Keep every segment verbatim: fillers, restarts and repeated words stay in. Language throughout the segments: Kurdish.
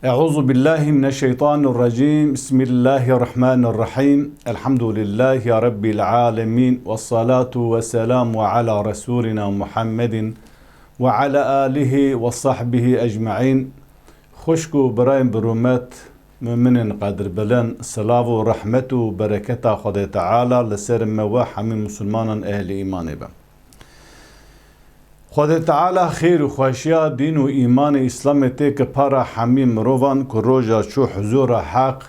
أعوذ بالله من الشيطان الرجيم. بسم الله الرحمن الرحيم. الحمد لله رب العالمين. والصلاة والسلام على رسولنا محمد وعلى آله وصحبه أجمعين. Xwişk û birayên bi rûmet, muminên qedirbilind, silav û rehmet û bereketa Xwedê Teala li ser me we hemî misilmanan ehlî îmanê be. Xwedê Teala xêr û xweşiya dîn û îmanê Îslamê têke para hemî mirovan ku roja çû huzûra Heq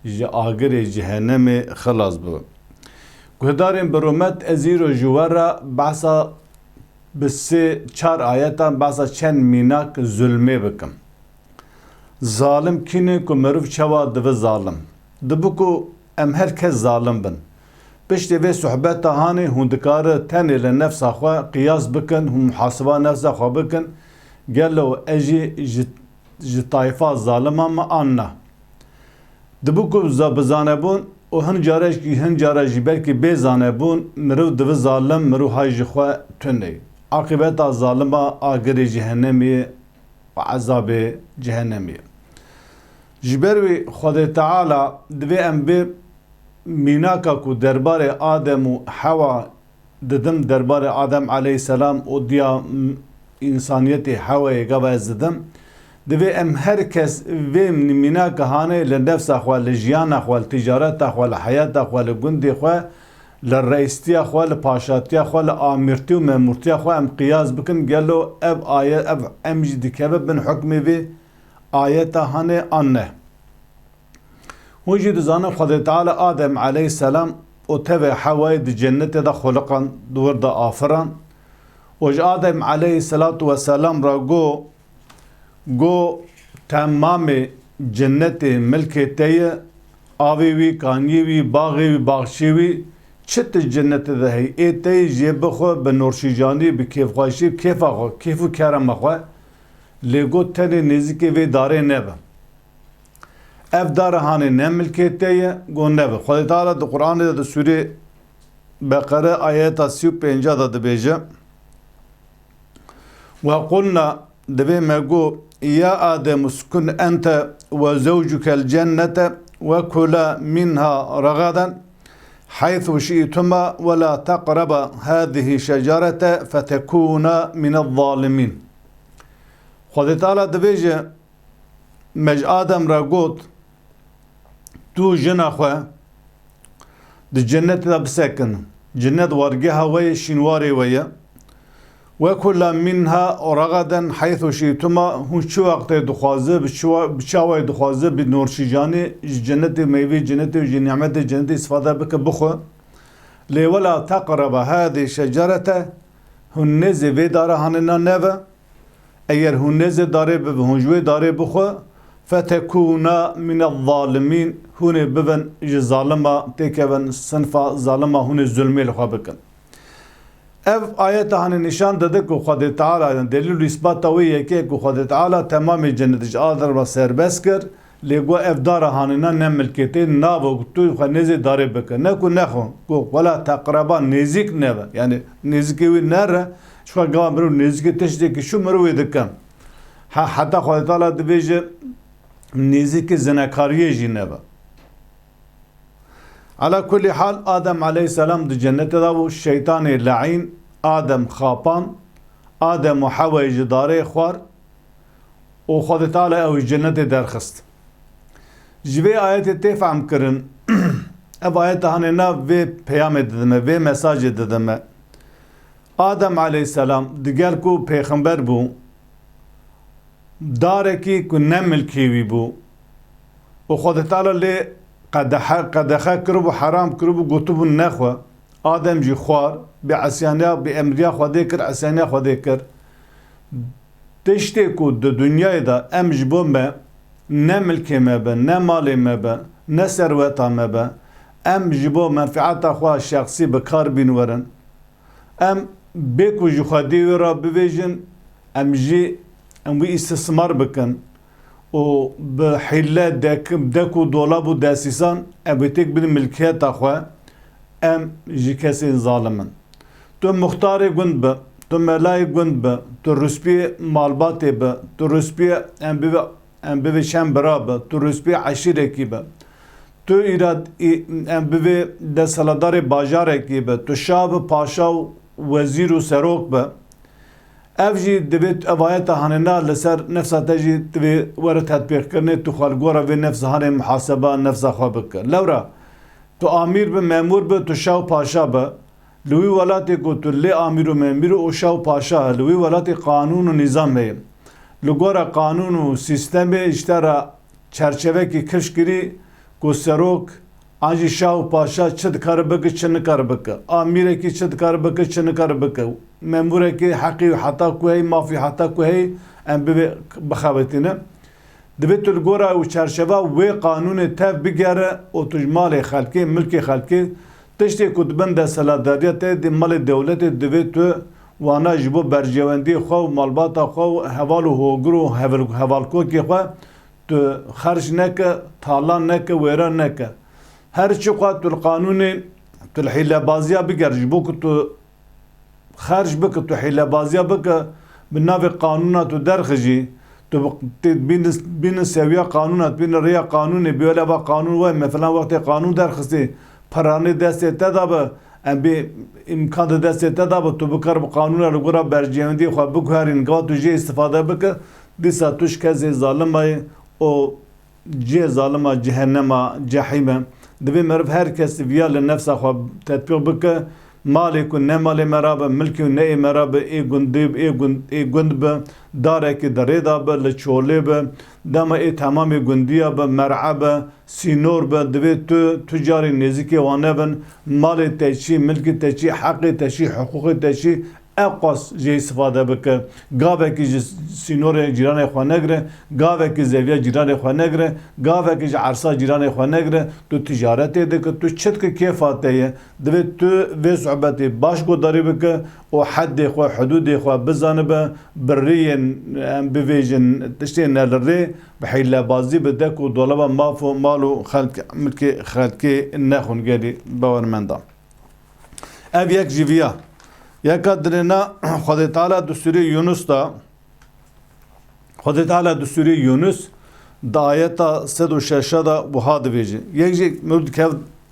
ji agirê cehennemê xilas bibe. Guhdarên bi rûmet, ez îro ji we re behsa bi sê çar ayetan behsa çend mînak zulmê bikim. Zalim kî ne ku meriv çawa dibe zalim? Dibe ku em her kes zalim bin. Piştî vê sohbeta hanê hûn dikare tenê li nefsa xwe qiyas bikin, hûn muhasiba nefsa xwe bikin, gelo ez jî ji, ji tayfa zaliman me an na? Dibe ku za-, bi zanebûn û hin care jî, hin care jî belkî bê zanebûn, meriv dibe zalim, meriv hay ji xwe tune. Aqîbeta zalima agirê cehennemê ye û ezabê cehennemê ye. Ji ber wî Xwedê Teala divê em vê mînaka ku derbarê Adem û Hewa didim, derbarê Adem aleyhisselam û diya, m-, însaniyetê Hewayê gava ez didim. Divê em her kes vê mînaka hanê li nefsa xwe, li jiyana xwe, li ticareta xwe, li heyata xwe, li gundê xwe, li reîstiya xwe, li paşatiya xwe, li amîrtî û memûrtiya xwe em qiyas bikin, gelo ev aye-, ev em jî dikeve bin hukmê vê ayeta hanê an ne? Hûn jî dizanin Xwedê Teala Adem aleyhisselam û tevê Hewayê di cennetê de xuliqand, di wir de afiran. Û ji Adem aleyhisselatu vesselam re got, got, temamê cennetê milkê te ye, avê wî, kaniyê wî, baxê wî, baxçê wî, çi tu cennetê de heyî, ê te yê jê bixwe, bi norşîcanî, bi kêfxweşî, bi kêfa xwe, kêf û kerema xwe. Lê got, tenê nêzikê vê darê nebe. Ev dara hanê ne milkê te ye, got nebe. Xwedê Teala di Qur'anê de di sûrê Beqere ayeta sî û pênca de dibêje, "Ve qulna", divê me got, "Ya Adem uskun ente ve zewcukel cennete ve kula minha ragaden haythu şi'tuma ve la taqraba hadihi şecerete fetekuna minel zalimin." Xwedê Teala dibêje, Me ji Adem re got, "Tu jina xwe di cennetê de bisekin. Cennet wargeha we ye, şînwarê we ye. Ve kula minha ragaden haythu şi'tuma, hûn çi wextê dixwaze, bi çi wa-, bi çawayê dixwaze, bi norşîcanê ji cennetê meyvê cennetê û ji nîmetê cennetê îstifade bike, bixwe. Lê ve la teqreba hadihi şecerete, hûn nêzê vê dara hanê na neve." Eger hûn nêzê darê bibin, hûn ji wê darê bixwe, fetekûna mine zalimîn, hûn ê bibin ji zalima, têkevin sinfa zalima, hûn ê zulmê li xwe bikin. Ev ayeta hanê nîşan dide ku Xwedê Teala, yani delîl û îsbata wê yekê ku Xwedê Teala temamê cennet ji Adem re serbest kir, lê got ev dara hanê na ne milkê te, nava ku tu xwe nêzê darê bike. Ne ku nexwe, got wela teqreba, nêzîk nebe. Yani nêzîkê wî nere, çiqa gava mirov nêzîkê tiştekî çû mirov wê dike. Ha, heta Xwedê Teala dibêje nêzîkê zinakariyê jî nebe. Ala kulî hal, Adem aleyhisselam di cennetê de bû, şeytanê leîn Adem xapand, Adem û Hewayê ji darê xwar û Xwedê Teala ew ji cennetê derxist. Ji vê ayetê tê fehm kirin, ev ayeta hanê nav vê peyamê dide me, vê mesajê dide me. Adem aleyhisselam digel ku pêxember bû, darekî ku ne milkê wî bû û Xwedê Teala lê qedehe, qedexe kiribû, heram kiribû, gotibû nexwe. Adem jî xwar, bi esyaniya, bi emriya Xwedê kir, esyaniya Xwedê kir. Tiştê ku di dinyayê de em ji bo me ne milkê me be, ne malê me be, ne serweta me be, em ji bo menfeeta xwe şexsî bi kar bîn werin. Em bê ku ji Xwedê wê re bibêjin, em jî em wî îstismar bikin û bi hîle, dek, dek û dolab û desîsan em wê têk bin milkiyeta xwe, em ji kesên zalim in. Tu muxtarê gund bi, tu melayê gund bi, tu rûspiyê malbatê bi, tu rûspiyê em bibe Em bivê çend bira be, tu rûspê eşîrekî be. Tu îrad-, î-, em bivê desthilatdarê bajarekî be, tu şah be, paşa û wezîr û serok be. Ev jî divê tu ev ayeta hanêna li ser nefsa te jî divê were tetbîqkirinê, tu xwe li gora vê nefsa hanê muhaseba nefsa xwe bike. Lewra tu amîr be, memûr be, tu şah û paşa be. Li wî welatê ku tu lê amîr û memîr û şah û paşa he, li wî welatê qanûn û nîzam heye. Li gora qanûn û sîstemê ji te re çerçevekî kifş kirî ku serok an jî şah û paşa çi dikare bike, çi nikare bike. Amîrekî çi dikare bike, çi nikare bike. Memûrekî heqî heta ku heyî, mafî heta ku heyî, em bivê bixebitîne. Divê tu li gora û çerçeva wê qanûnê tev bigere û tu ji malê xelkê, milkê xelkê, tiştê ku di bin desthilatdariya te yê, di malê dewletê, divê tu wana ji bo berjewendiyê xwe û malbata xwe û heval û hogir û heval-, hevalkokê xwe tu xerc neke, talan neke, wêran neke. Her çi xwe tu li qanûnê, tu li hîlebaziya biger, ji bo ku tu xerc bike, tu hîlebaziya bike, bi navê qanûna tu derxijî, tu bi-, tê bînin, bînin sewiya qanûna, tu bînin rêya qanûnê, bi wele va qanûn we, me filan wextê qanûn derxistê, piranê destê te de be, em bê îmkan di destê te de be, tu bikar bi qanûna li gora bercewendiyê xwe biguherîn, gava tu jê îstifade bike, dîsa tu ji kesê zalima yê û cihê zalima, cehennema, cehîm e. Divê meriv her kes viya li nefsa xwe tetbîq bike. Malê ku ne malê me re be, milkê ku ne ê me re be, ê gundê, ê gund, ê gund be, darekî di rê de be, li çolê be, dema ê temamê gundiya be, mer'e be, sînor be, divê tu, tu carî nêzîkê wan nebin. Malê te çi, milkê te çi, heqê te çi, hiqûqê te çi, ew qas jê îstifade bike. Gavekî ji sînorê cîranê xwe negire, gavekî zeviya cîranê xwe negire, gavekî ji ersa cîranê xwe negire. Tu ticaretê dike, tu çi dike kêfa te ye. Divê tu vê sohbetê baş guhdarî bike û heddê xwe, hudûdê xwe bizanibe, bi rêyên, em bivêjin, tiştê ne li rê, bi hîlebazî bi dek û dolaba maf û mal û xelk, milkê xelkê nexwin gelî bawermenda. Ev yek ji viya. Yeka dinêna Xwedê Teala di sûrê Yunus de, Xwedê Teala di sûrê Yunus di ayeta sed û şeş de wiha dibêje. Yek jî mir dikev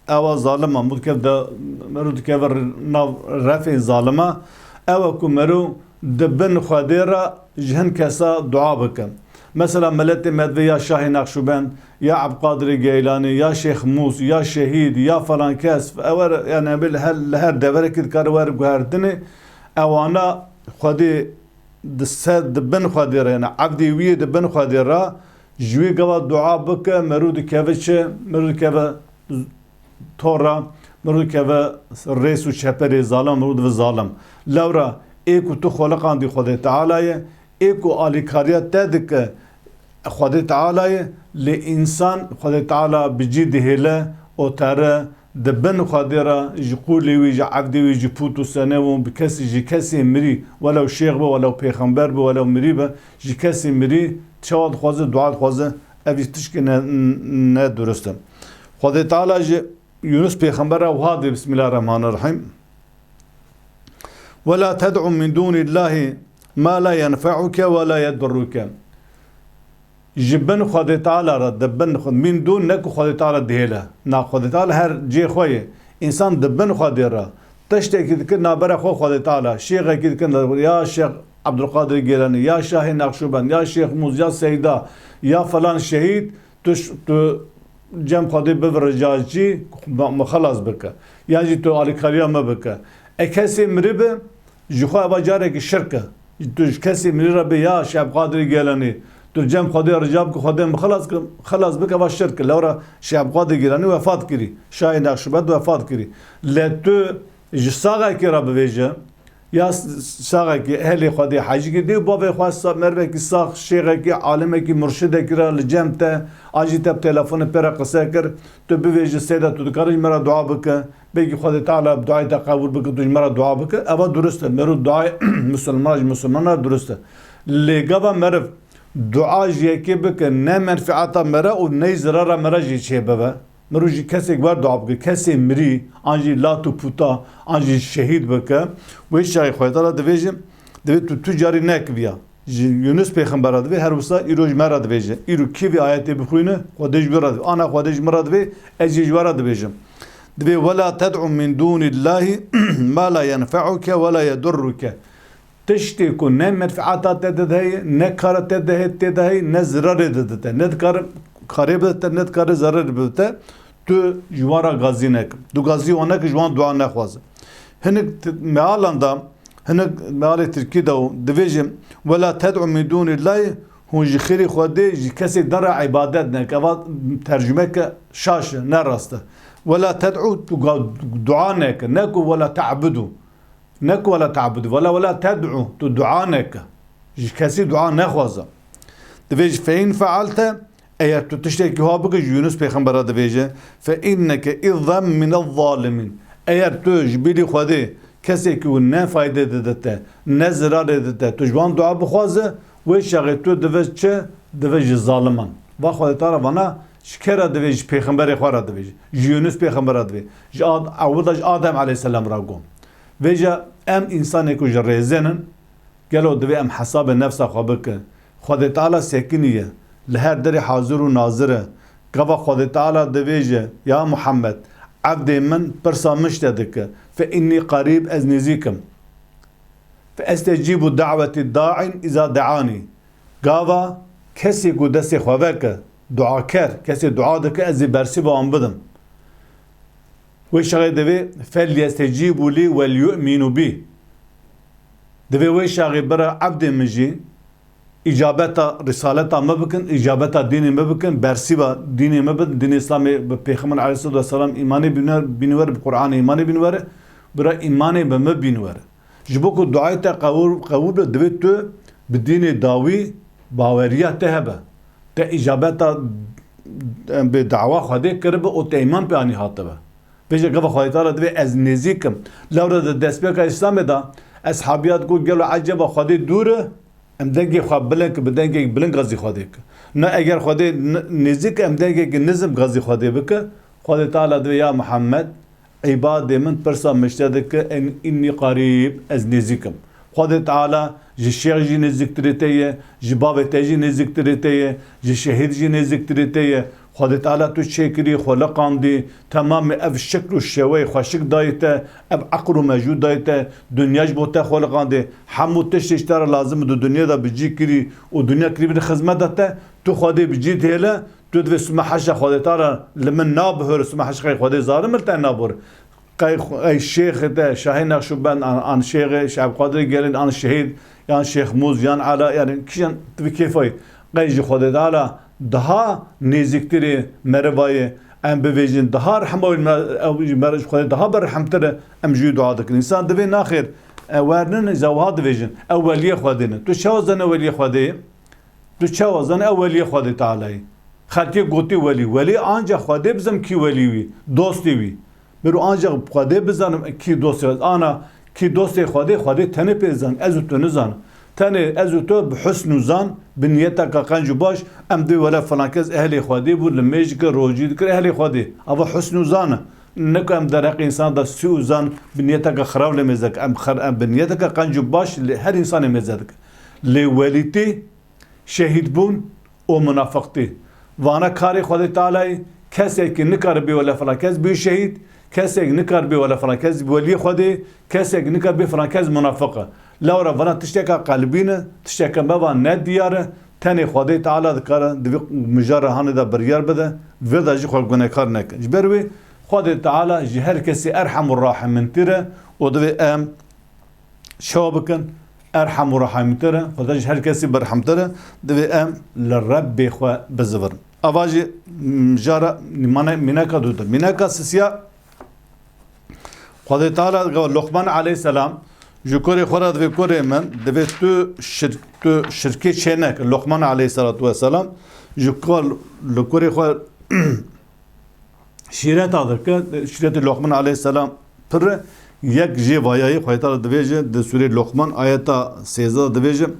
ewa zalima, mir dikev de, mir dikev nav refê zalima, ew e ku mero di bin Xwedê re ji hin kesa dua bike. Mesela miletê me divê ya Şahê Naqşûbend, ya Ebqadirê Geylanî, ya Şêx Mûs, ya Şehîd, ya falan kes, ew er, yani, em bê li her, li her deverekî dikare were guhertinê, ewana Xwedê di ser, di bin Xwedê re, yani evdê wî yê di bin Xwedê re, ji wî gava dua bike, mero dikeve çi? Mero dikeve tora, mero dikeve rês û çeperê zalim, mero dibe zalim. Lewra ê ku tu xweliqandî Xwedê Teala ye, ê ku alîkariya te dike Xwedê Teala ye, lê însan Xwedê Teala bi cî dihêle û tere di bin Xwedê re ji qûlê wî, ji evdê wî, ji pût û senewûn, bi kesî, ji kesê mirî, welew şêx be, welew pêxember be, welew mirî be, ji kesê mirî çawa dixwaze, dua dixwaze, ev jî tişkê ne, ne durist e. Xwedê Teala ji Yunus pêxember re wiha dê, Bismillahirrahmanirrahîm. "Ve la ted'u min dûnillâhi ma la yenfe'uke ve la yedurruke." Ji bin Xwedê Teala re, di bin Xwe-, min dûn ne ku Xwedê Teala dihêle. Na, Xwedê Teala her cihê xwe ye. Însan di bin Xwedê re tiştekî dike nabere xwe Xwedê Teala. Şêxekî dike, ya Şêx Ebdulqadir Gêlanî, ya Şahê Naqşûbend, ya Şêx Mûz, ya Seyda, ya falan şehîd, tu ş-, tu cem Xwedê bive ricacî, me, me xelas bike. Yan jî tu alîkariya me bike. E kesê mirî be, ji xwe eva carekî şirk e. Tu ji kesê mirî re bê, ya Şêx Ebqadirê Gelanî, tu cem Xwedê rica bike, Xwedê min xelas ki-, xelas bike, eva şirk e. Lewra Şêx Ebqadirê Gelanî wefat kirî. Şahê Naqşîbend wefat kirî. Lê tu ji saxekî re bivêje, ya s-, saxekî ehlê Xwedê hecî kir, dê bavê xwe sa-, mervekî sax, şêxekî, alimekî, murşidekî re li cem te, an jî te bi telefonê pê re qise kir, tu bivêje, Seyda, tu dikarî ji me re dua bike. Belkî Xwedê Teala bi duayê te qebûl bike, tu ji me re dua bike. Eva durist e. Mero duayê misilman ji misilmanan re durist e. Lê gava meriv dua ji yekê bike, ne menfieta me re û ne zirara me re jî çêbibe. Mero ji kesek wer dua bike, kesê mirî, an jî lat û puta, an jî şehîd bike. Wê çaxê Xwedê Teala divê jî, divê tu, tu carî nekiviya. Ji Yunus pêxembera divê, her wisa îro ji me re dibêje. Îro kî vî ayetê bixwîne, Xwedê ji wî re divê. Ana Xwedê ji min re divê, ez jî ji we re dibêjim. Divê, "Wela ted'u min dûnillahî ma la yenfe'uke wela yedurruke." Tiştê ku ne menfeata te de heye, ne kara te de he-, tê de heye, ne zirarê de de te. Ne dikare karê bide te, ne dikare zerarê bide te. Tu ji wan re gazî neke. Tu gazî wan neke, ji wan dua nexwaze. Hinek t-, mealan da, hinek mealê tirkî de û divêjin, "Wela ted'u min dûnillahî", hûn ji xêrî Xwedê ji kesê din re îbadet neke. Eva tercumeke şaş e, ne rast e. "Wela ted'u", tu ga-, dua neke. Ne ku "Wela te'budu". Ne ku "Wela te'budu", "Wela, wela ted'u", tu dua neke. Ji kesî dua nexwaze. Divêjin, "Fe in fealte", eger tu tiştekî ha bike, ji Yunus pêxembera divêje, "Fe inneke izzen minez zalimîn." Eger tu ji bîrî Xwedê kesekî û ne fayde dide te, ne zirarê dide te, tu ji wan dua bixwaze, wê çaxê tu dive çi? Dive ji zaliman. Va Xwedê Teala vana ji kê re divê? Ji pêxemberê xwe re divê. Ji Yunus pêxembera divê. Ji Ad-, ewil de ji Adem aleyhisselam re got. Vêca em însanê ku ji rêzên in, gelo divê em hesabê nefsa xwe bikin? Xwedê Teala sekiniye, li her derê hazir û nazir e. Gava Xwedê Teala divêje, "Ya Muhammed, evdê min pirsa min ji te dike. Fe innî qarîb, ez nêzîk im. Fe estecîbu da'wetî da'in îza de'anî." Gava kesê ku destê xwe veke, duaker, kesê dua dike, ez ê bersiva wan bidim. Wê çaxê divê, "Felyestecîbû lî wel yu'mînû bî." Divê wê çaxê bira evdê min jî îcabeta risaleta me bikin, îcabeta dînê me bikin, bersiva dînê me bin, dînê Îslamê, bi Pêxember aleyhisselatu vesselam îmanê bîne-, bînî were, bi Qur'anê îmanê bînî were, bira îmanê bi me bînî were. Ji bo ku duayê te qewûl, qewûl be, divê tu bi dînê dawî baweriya te hebe. Te îcabeta, em, bi dawa Xwedê kiribe û te îman pê anî hatibe. Vêca gava Xwedê Teala divê ez nêzîk im. Lewre di destpêka Îslamê de eshabiya digot, gelo eceba Xwedê dûr e? Em dengê xwe bilind, bi dengekî bilind gazî Xwedê ke. Na eger Xwedê n-, nêzîk e, em dengekî nizm gazî Xwedê bike. Xwedê Teala divê, ya Muhammed, îbadê min pirsa min ji te dike, en-, innî qarîb, ez nêzîk im. Xwedê Teala ji şêx jî nêzîktirê te ye, ji bavê te jî nêzîktirê te ye, ji şehîd jî nêzîktirê te ye. Xwedê Teala tu çêkirî, xwe liqandî, temamê ev şikl û şêweyê xweşik dayê te, ev eql û mejû dayê te, dinya ji bo te xwe liqandê, hemû tiştê ji te re lazim e di dinyê de bi cî kirî û dinya kirî bin xizmeta te, tu Xwedê bi cî dihêle, tu divê sima heşa Xwedê Teala li min nabihore, sima heşa Xwedê zalim li te nabihore. Qey, qey şêxê te, Şahê Neqşûbend, an, an şêxê Şehbqadirê Gelîn, an şehîd, yan Şêx Mûz, yan Ela, yanî kîjan tu bi kêfa yî. Qey ji Xwedê Teala daha nêzîktirê meriva ye, em bivêjin, daha rehma wî me-, ew ji mer-, ji Xwedê daha berhemtir e, em ji wî dua dikin. Însan divê naxêr, e, wernin, ji wiha divêjin, ew weliyê Xwedê ne. Tu çawa zanî weliyê Xwedê ye? Tu çawa zanî ew weliyê Xwedê Teala ye? Xelkê gotî welî. Welî ancax Xwedê bizan kî welî wî, dostê wî. Miro ancax Xwedê bizanim kî dostê wî. Ana kî dostê Xwedê, Xwedê tenê pê zan. Ez û tu nizanim. Tenê ez û tu bi husn û zan, bi niyeteke qenc û baş, em dê wele filan kes ehlê Xwedê bû, limêj dikir, rojî dikir, ehlê Xwedê. Ava husn û zan e. Ne ku em derheqê însan de sû û zan, bi niyeteke xirab lê mêze dike. Em xir-, em bi niyeteke qenc û baş lê her însanê mêze dike. Lê welîtî, şehîdbûn û munafiqtî. Vana karê Xwedê Teala ye, kesekî nikare bê wele filan kes bê şehîd, kesek nikare bê wele filan kes weliyê Xwedê, kesek nikare bê filan kes munafiq e. Lewra vana tişteka qelbî ne, tişteke me va ne diyar e, tenê Xwedê Teala dikare di vî mijara hanê de biryar bide, vê de jî xwe gunekar neke. Ji ber wê Xwedê Teala ji her kesî erhem û rahimtir e û divê em çawa bikin? Erhem û rehemtir e, Xwedê ji her kesî berhemtir e, divê em li Rebbê xwe bizivirin. Ava jî, m, jara mane-, mînaka dûtir. Mînaka sisiya Xwedê Teala diga Luqman aleyhisselam ji kurê xwe re divê, kurê min, divê tu şir-, tu şirkê çê neke. Luqman aleyhisselatu vesselam ji kur-, li kurê xwe şîreta dike, şîretê Loqman aleyhisselam pir e. Yek jê vayayî Xwedê Teala divêje, di sûrê Loqman ayeta sêzdeh de divêje,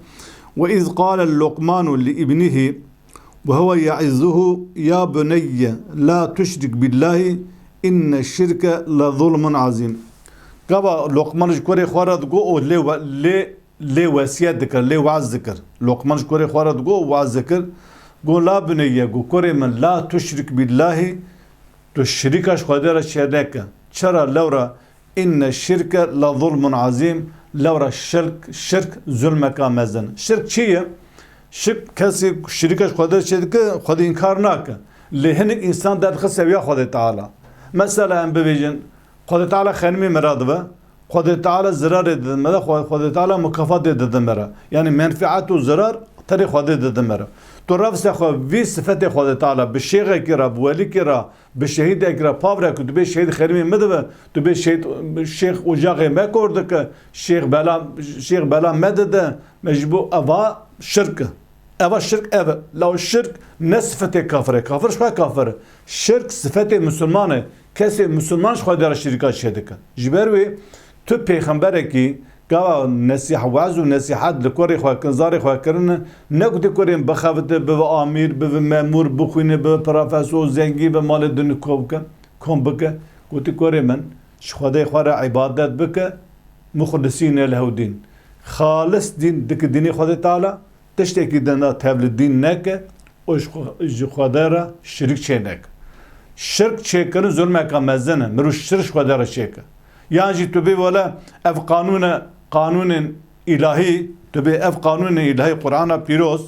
"Ve iz qale Luqmanu li ibnihi ve huve ye'izzuhu ya buneyye la tuşrik billahi inne şirke le zulmun azîm." Gava Loqman ji kurê xwe re digo û lê we-, lê lê wesiyet dikir, lê waz dikir. Loqman ji kurê xwe re digot, waz dikir. Got, "La buneyye", got, "Kurê min, la tuşrik billahî, tu şirîka ji Xwedê re çêneke. Çira lewra inne şirke la zulmun azîm, lewra şirk, şirk zulmeka mezin." Şirk çi ye? Şirk kesê şirîka ji Xwedê re çêdike, Xwedê înkar nake. Lê hinek însan derdixe sewiya Xwedê Teala. Mesela em bibêjin, Xwedê Teala xenimê me re dibe, Xwedê Teala zirarê dide me re, Xwe-, Xwedê Teala mukafatê dide me re. Yanî menfiat û zirar tenê Xwedê dide me re. Tu revse xwe vî sifetê Xwedê Teala, bi şêxekî re, bi welîkî re, bi şehîdekî re, pav re ku tu bê şehîd xenimê me dibe, tu bê şehîd, şêx ocaxê me kor dike, şêx bela, şêx bela me dide, me ji bo eva şirk e. Eva şirk ev e. Law şirk ne sifetê kafir e. Kafir ji xwe kafir e. Şirk sifetê misilman e. Kesê misilman ji Xwedê re şirîka çêdike. Ji ber wê tu pêxemberekî gava nesîh-, wez û nesîhet li kurê xwe kirin, zarê xwe kirine, ne gotî kurê min bixebite, bibe amîr, bibe memûr, bixwîne, bibe profesor, zengî be, malê din kom bike, kom bike. Gotî kurê min ji Xwedê xwe re îbadet bike, muxlisîne lehu dîn. Xalis dîn dike dînê Xwedê Teala, tiştekî din re tevlî dîn neke û ji xwe-, ji Xwedê re şirîk çêneke. Şirk çêkirin zulmeka mezin e. Mirov şirk ji Xwedê re çêke. Yan jî tu bê wele ev qanûn e, qanûnên îlahî, tu bê ev qanûnên îlahî Qur'ana pîroz,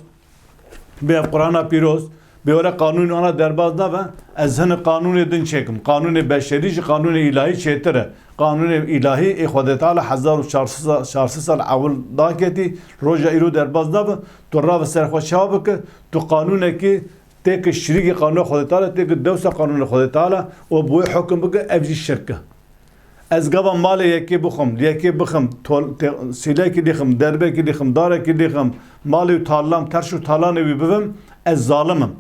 bê ev Qur'ana pîroz, bê wele qanûnê wana derbaz nabe, ez hinek qanûnê din çêkim. Qanûnê beşerî ji qanûnê îlahî çêtir e. Qanûnê îlahî ê Xwedê Teala hezar û çar sed, çar sed sal ewil daketî, roja îro derbaz nabe, tu rabe ser xwe çawa bike, tu qanûnekî têke şirîkî qanûna Xwedê Teala, têke dewsa qanûna Xwedê Teala û bi wê hukum bike, ev jî şirk e. Ez gava malê yekê bixwim, li yekê bixim, tol-, te-, sîlekî lêxim, derbekî lêxim, darekî lêxim, malê û talam, terş û talanê wî bibim, ez zalim im.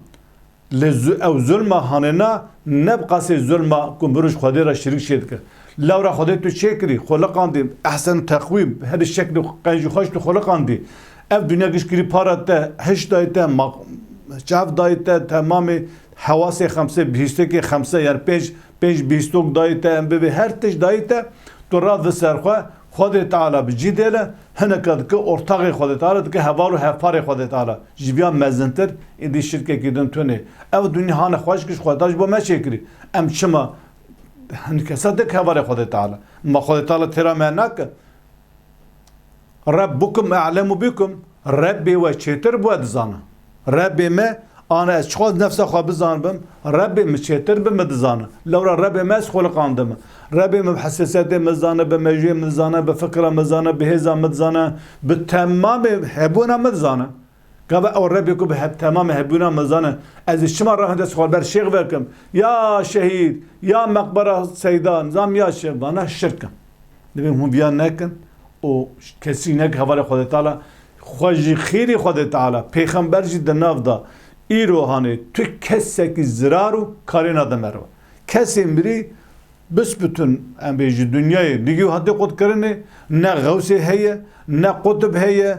Lê zu-, ew zulma hanêna ne bi qasê zulma ku mirov ji Xwedê re şirîk çêdike. Lewra Xwedê tu çêkirî, xuliqandî, ehsen teqwîm, herî şeklî qenc û xweş tu xuliqandî. Ev dinya giş kirî para te, hiş dayî te, ma-, çav dayî te, temamê hewasê xemse, bihîstekê xemse, yani pênc, pênc bihîstok dayî te, em bibê her tişt dayî te, tu rav ser xwe, Xwedê Teala bi cî dêle, hineka dike ortaxê Xwedê Teala, dike heval û hevparê Xwedê Teala. Ji viya mezintir, êdî şirkekî din tune. Ev dinya hane xweş kir, Xwedê Teala ji bo me çêkirî. Em çima hin kesa dik hevalê Xwedê Teala? Ma Xwedê Teala têra me nake? Rabbukum a'lemu bikum. Rebbê we çêtir bi we dizane. Rebbê me, ana ez çiqas nefsa xwe bizanibim, Rebbê min çêtir bi min dizane. Lewra Rebbê me ez xuliqandime. Rebbê min bi hesasiyetê min dizane, bi mejiyê min dizane, bi fikra min dizane, bi hêza min dizane, bi temamê hebûna min dizane. Gava ew Rebbê ku bi heb-, temamê hebûna min dizane, ez ê çima rahin dest xwe ber şêx vekim? Ya şehîd, ya meqbera seydan, zam ya şe-, vana şirk in. Divê hûn viya nekin û kesî nek hevalê Xwedê Teala, xwe jî xêrî Xwedê Teala, pêxember jî di nav da, îro hanê tu kesekî zirar û karê nade merva. Kesê mirî bisbitun, em bê ji dinyayê digî hatî qutkirinê, ne xewsê heye, ne qutb heye,